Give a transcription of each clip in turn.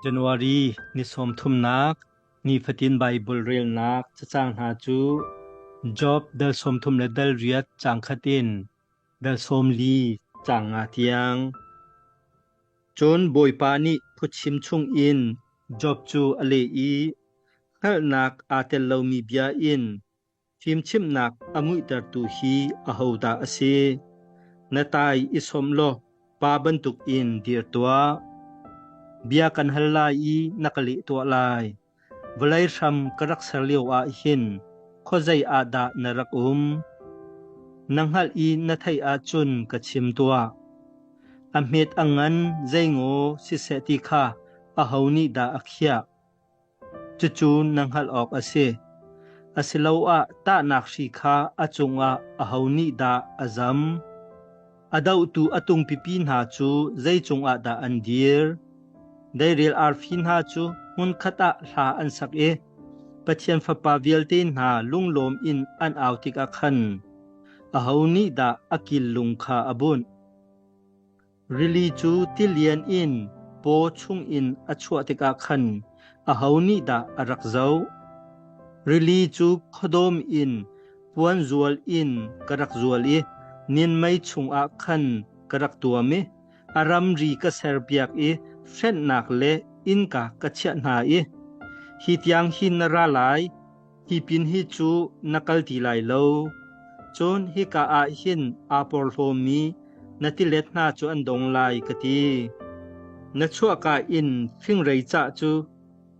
January ni sawmthumnak nifatin Baibal relnak cacang hna cu Job dal 30 le dal riat caang khat in dal 40 caang nga tiang. Cun Bawipa nih phuchim chungin Job cu a leh i hngalhnak aa tel lomi bia in Fimchimhnak a muihtertu hi ahodah a si? Na tai i sawm law pa bantukin dir tuah. Bia kan hal lai i na ka leh tuah lai. Vawlei hram ka rak ser lioah hin khuazei ah dah na rak um? Na hngalh i na theih ahcun ka chim tuah. A hmet a ngan zeingaw siseh ti kha aho nih dah a khiah? Cucu na hngalh awk a si. Asiloah tahnak hri kha a cungah aho nih dah a zam? A dohtu a tungpipi hna cu zei cungah dah an dir? Deirel arfi hna cu hmunkhat ah hla an sak i Pathian fapa vialte hna lunglawm in an au tikah khan aho nih dah a kil lung kha a bunh? Rili cu tilian in paw chungin a chuah tikah khan aho nih dah a rak zoh? Rili cu khuadawm in puan zual in ka rak zual i ninmei chungah khan ka rak tuam i a ramri ka serpiak i hrenhnak le innka ka chiah hna i hi tiang hin na ra lai, Hi pin hi cu na kal ti lai lo. Cun hika ah hin aa porhlawmi na tilet hna cu an dong lai, ka ti. Na chuahka in fingrei cah cu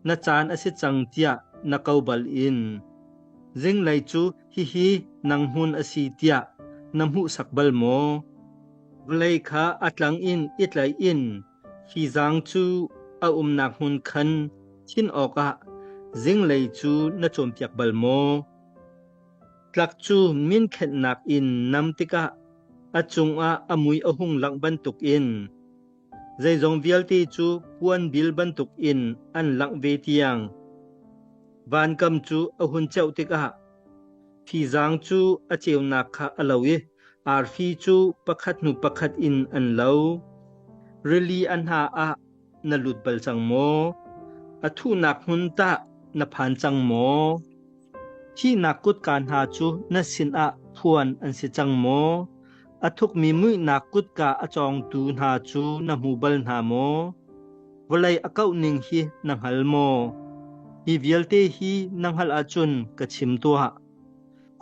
na caan a si cang tiah na ko bal in. Zinglei cu hihi nang hmun a si tiah na hmuhsak bal maw? Vawlei kha a tlang in i tlaih in Hi zaang cu a umnak hmun khan thin awkah zinglei cu na cawnpiak bal maw? Tlak cu minkhenhnak in nam tikah a cungah a mui a hung langh bantukin zeizong vialte cu puanbil bantukin an langh ve tiang vankam cu a hun ceuh tikah Fizang cu a ceunak kha a lo i arfi cu pakhat hnu pakhat in an lo. Rili a hna ah na lut bal cang maw? A thuhnak hmun tah na phan cang maw? Thihnak kutka hna cu na sinah phuan an si cang maw? A thukmi muihnak kutka a cawngtu hna cu na hmu bal hna maw? Vawlei a kauh ning hi na hngal maw? Hi vialte hi na hngalh ahcun ka chim tuah.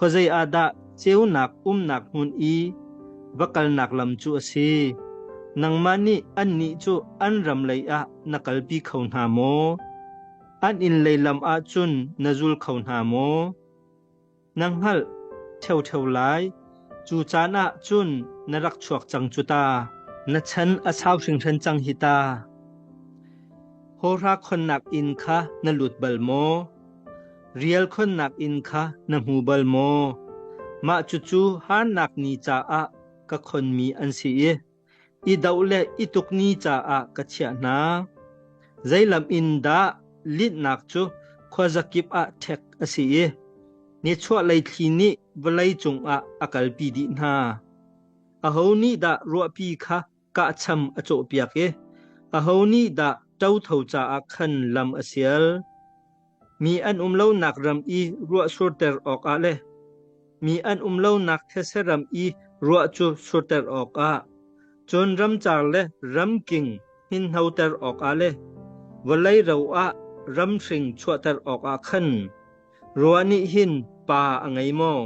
Khuazei ah dah ceunak umnak hmun i va kalnak lam cu a si? Nangmah nih annih cu an ram lei ah na kalpi kho hna maw? An inn lei lam ah cun na zul kho hna maw? Na hngalh ṭheoṭheo lai, cu caan ah cun na rak chuak cang cu ta. Na chan a sau hringhran cang hi ta. Hawhra khonnak inn kha na lut bal maw? Rial khonnak inn kha na hmu bal maw? Mah cucu harnak ni caah ka khonmi an si i i doh le i tuk ni caah ka chiah hna. Zeilam in dah linhnak cu khuazakip ah ṭhek a si i nichuahlei thli nih vawlei cungah a kalpi dih hna. Aho nih dah ruahpi kha kahcham a cawhpiak i aho nih dah ṭotho caah khan lam a sial? Mi an um lonak ram i ruah surter awkah le mi an um lonak thetse ram i ruah cu surter awkah, cun ramcar le ramking hninhnoter awkah le vawlei ro ah ramhring chuahter awkah khan ruah nih hin pa a ngei maw?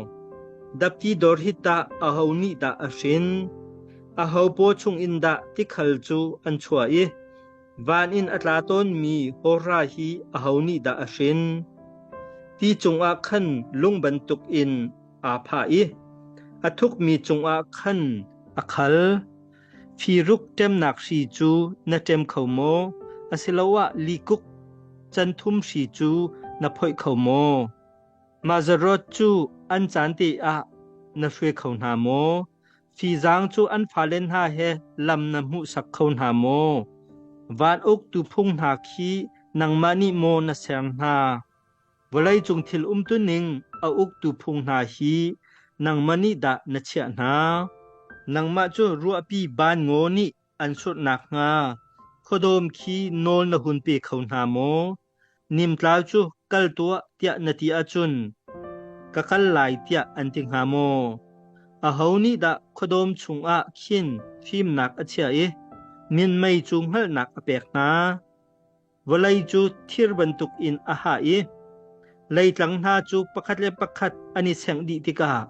Dapti dor hi tah aho nih dah a hrin? Aho paw chungin dah tikhal cu an chuah i Van in a tla tawnmi hawhra hi aho nih dah a hrin? Ti cungah khan lung bantukin aa phah i a thukmi cungah khan a khal. Firuk ṭemnak hri cu na ṭem kho maw? Asiloah likuk canthum hri cu na phoih kho maw? Mah zarot cu an caan te ah na hruai kho hna maw? Fizang cu an fale hna he lam na hmuhsak kho hna maw? Van uktu phung hna khi nangmah nih maw na ser hna? Vawleicung thil umtuning a uktu phung hna hi nangmah nih dah na chiah hna? Nangmah cu ruahpi ban ngaw nih an surh nakhnga. Khuadawm khi nawl na hun pe kho hna maw? Nimtlau cu kal tuah tiah na ti ahcun ka kal lai tiah an ti hnga maw? Aho nih dah khuadawm chungah khin fimnak a chiah i minmei cu hngalhnak a pek hna? Vawlei cu thir bantukin a hah i leitlang hna cu pakhat le pakhat an i sengh dih tikah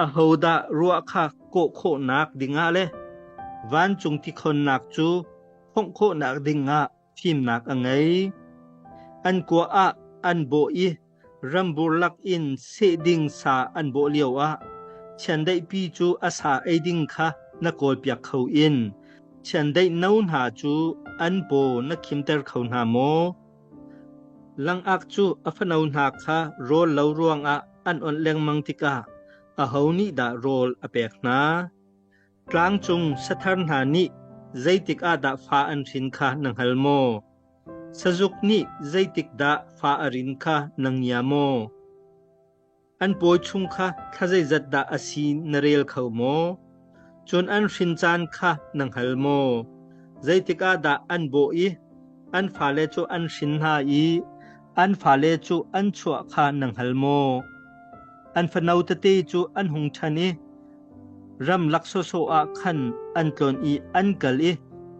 ahodah ruah kha kawh khawhnak dingah le vancung tikhonnak cu khongh khawhnak dingah fimnak a ngei. An kua ah an bawh i rambur lakin seh ding sa an bawh lioah chiandeihpi cu a sa ei ding kha na kawlpiak kho in chiandeih no hna cu an paw na khimter kho hna maw? Langak cu a fano hna kha rawl lo ruangah an onh lengmang tikah aho nih dah rawl a pek hna? Tlangcung sathar hna nih zeitik ah dah fa an hrin kha na hngal maw? Sazuk nih zeitik dah fa a rin kha na ngia maw? An pawi chung kha thla zeizat dah a si na rel kho maw? Cun an hrin caan kha na hngal maw? Zeitik ah dah an bawh i an fale cu an hrin hna i an fale cu an chuah kha na hngal maw? An fano tete cu an hung ṭhan i ramlak sawsawh ah khan an tlawn i an kal i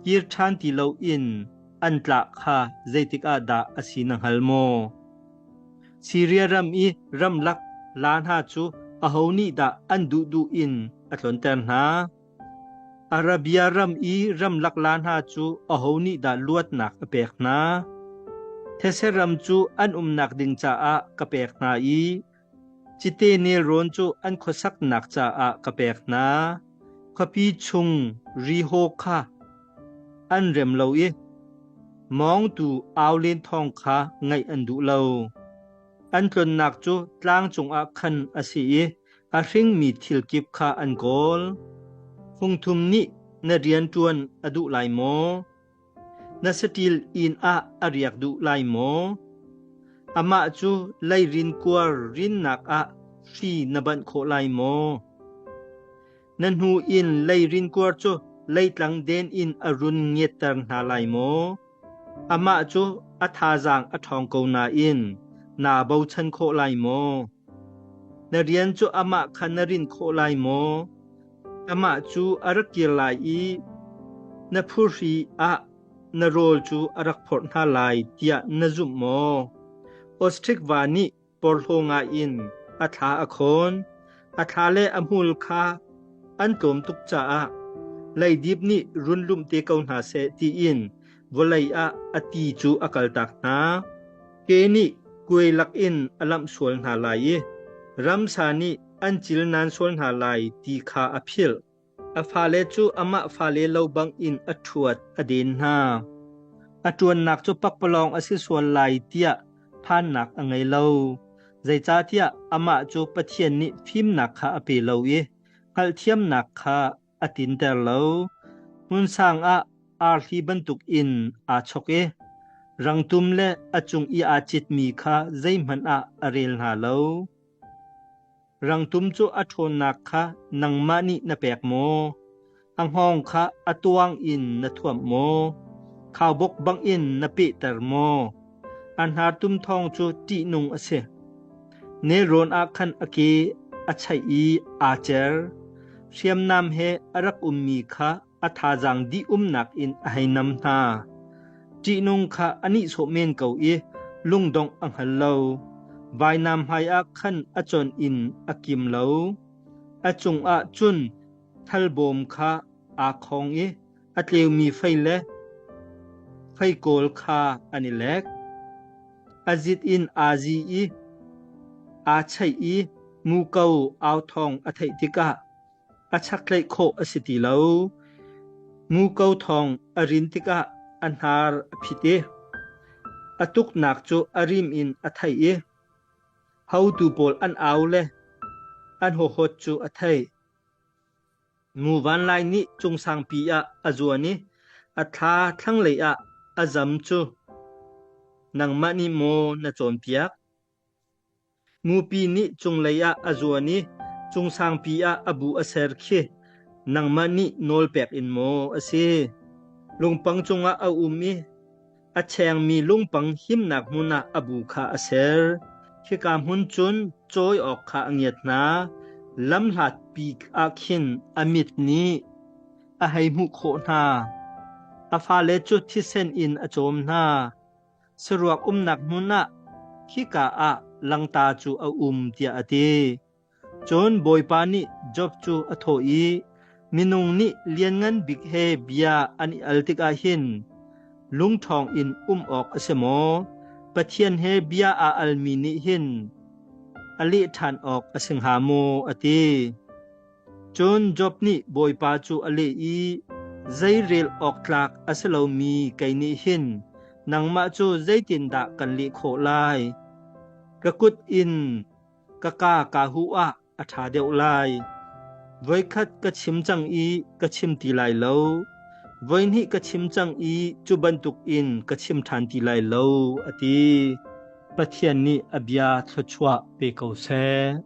kir ṭhan ti loin an tlah kha zeitik ah dah a si na hngal maw? Siria ram i ramlak la hna cu aho nih dah an duhduh in a tlonter hna? Arabia ram i ramlak la hna cu aho nih dah luatnak a pek hna? These ram cu an umnak ding caah ka pek hna i Cite nelrawn cu an khuasaknak caah ka pek hna. Khuapi chung rihaw kha an rem lo i mawngtu au len thawng kha ngaih an duh lo. An tlonnak cu tlang cungah khan a si i a hringmi thil kip kha an kawl. Fungthum nih na rian ṭuan a duh lai maw? Na saṭil inn ah a riak duh lai maw? Amah cu leirin kuar rinnak ah hri na banh khawh lai maw? Na hnu in leirin kuar cu leitlang den in a run ngiatter hna lai maw? Amah cu a thazaang a ṭhawng ko nain naa bochan khawh lai maw? Na rian cu amah kha na rinh khawh lai maw? Amah cu a rak kir lai i na phuhri ah na rawl cu a rak phorh hna lai tiah na zumh maw? Ostrich va nih porhlaw ngaiin a thla a khawn. A thla le a hmul kha an tlawm tuk caah leidip nih run lumh te ko hna seh tiin vawlei ah a ti cu a kaltak hna. Ke nih kuai lakin a lamh sual hna lai i ramsa nih an cil nan sual hna lai ti kha a philh. A fale cu amah fale lo bangin a ṭhuat a den hna. A ṭuannak cu pakpalawng a si sual lai tiah phannak a ngei lo. Zeicahtiah amah cu Pathian nih fimnak kha a pe lo i hngalhthiamnak kha a tinter lo. Hmunsang ah arhli bantukin aa chok i rangtum le a cung i aa citmi kha zeihmanh ah a rel hna lo. Rangtum cu a ṭhawnnak kha nangmah nih na pek maw? A hngawng kha a tuang in na thuamh maw? Khaubawk bangin na pehter maw? A hnartum thawng cu ṭihnung a si. Nelrawn ah khan a ke a chaih i aa cer. Hriamnam he a rak ummi kha a thazaang dih umnak in a hei nam hna. Ṭihnung kha a nihsawh men ko i lungdongh a hngal lo. Vainam hmaiah khan a conh in a kim lo. A cungah cun thalbawm kha aa khong i a tleumi fei le feikawl kha an i lek. A zit in aa zi i aa chaih i muko au thawng a theih tikah a chaktlaih khawh a si ti lo. Muko thawng a rin tikah a hnar a phit i a tuknak cu a rim in a theih i hotu pawl an au le an hawhawt cu a theih. Muvanlai nih cungsangpi ah a zuan i a thla thlanglei ah a zam cu nangmah nih maw na cawnpiak? Mupi nih cunglei ah a zuan i cungsangpi ah a bu a ser khi nangmah nih nawlpek in maw a si? Lungpang cungah a um i a chengmi lungpang himnak hmun ah a bu kha a ser. Khika hmun cun cawi awk kha a ngiat hna. Lamhlatpi ah khin a mit nih a hei hmuh khawh hna. A fale cu thisen in a cawm hna. Saruak umnak hmun ah khika ah langta cu a um tiah a ti. Cun Bawipa nih Job cu a thawh i, Minung nih Lianngan Bik he bia an i al tikah hin lungṭhawng in um awk a si maw? Pathian he bia aa almi nih hin a leh ṭhan awk a si hnga maw? a ti. Cun Job nih Bawipa cu a leh i, Zeirel awk tlak a si lomi kei nih hin nangmah cu zeitindah kan leh khawh lai? Ka kut in ka kaa kaa huh ah a ṭha deuh lai. Voikhat ka chim cang i ka chim ti lai lo. Voihnih ka chim cang i cu bantukin ka chim ṭhan ti lai lo, a ti. Pathian nih a bia thluachuah pe ko seh.